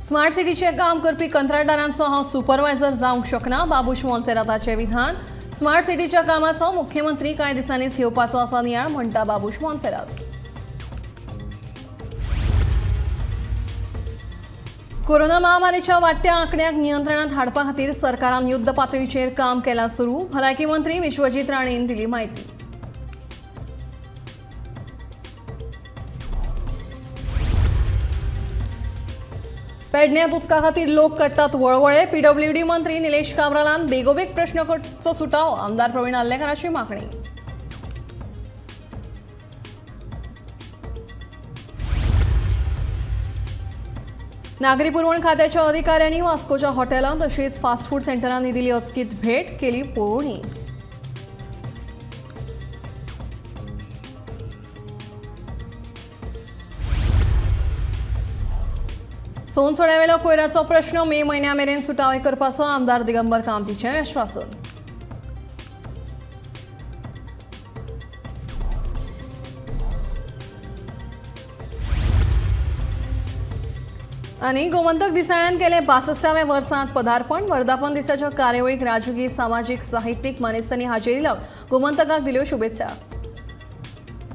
Smart सिटीचें काम करपी कंत्राटदारांचो हांव सुपरवायझर जावंक शकना, बाबूश मोन्सेराताचें विधान. स्मार्ट सिटीच्या कामाचो मुख्यमंत्री कांय दिसांनीच घेवपाचो आसा नियाळ, म्हणटा बाबूश मोन्सेरात. कोरोना महामारीच्या वाडट्या आंकड्याक नियंत्रणात हाडपा खातीर सरकारान युद्ध पातळीचेर काम केलां सुरू, भलायकी मंत्री विश्वजीत राणेन दिली म्हायती. पेडण्यात उदका खातीर लोक काडटात वळवळे, पीडब्ल्यूडी मंत्री निलेश काब्रालान बेगोबेग प्रश्न करचो सुटावो, आमदार प्रवीण आर्लेकाराची मागणी. नागरी पुरवण खात्याच्या अधिकाऱ्यांनी वास्कोच्या हॉटेलां तशेंच फास्ट फूड सेंटरांनी दिली अचकीत भेट, केली पळोवणी. सोनसोड्यावेलो कोयराचो प्रश्न मे म्हयन्या मेरेन सुटावे करपाचो आमदार दिगंबर कामतीचें आश्वासन. आनी गोमंतक दिसाळ्यान केलें 62व्या वर्सांत पदार्पण. वर्धापन दिसाच्या कार्यावळीक राजकीय, सामाजीक, साहित्यीक मानेस्तांनी हाजेरी लावन गोमंतकाक दिल्यो शुभेच्छा.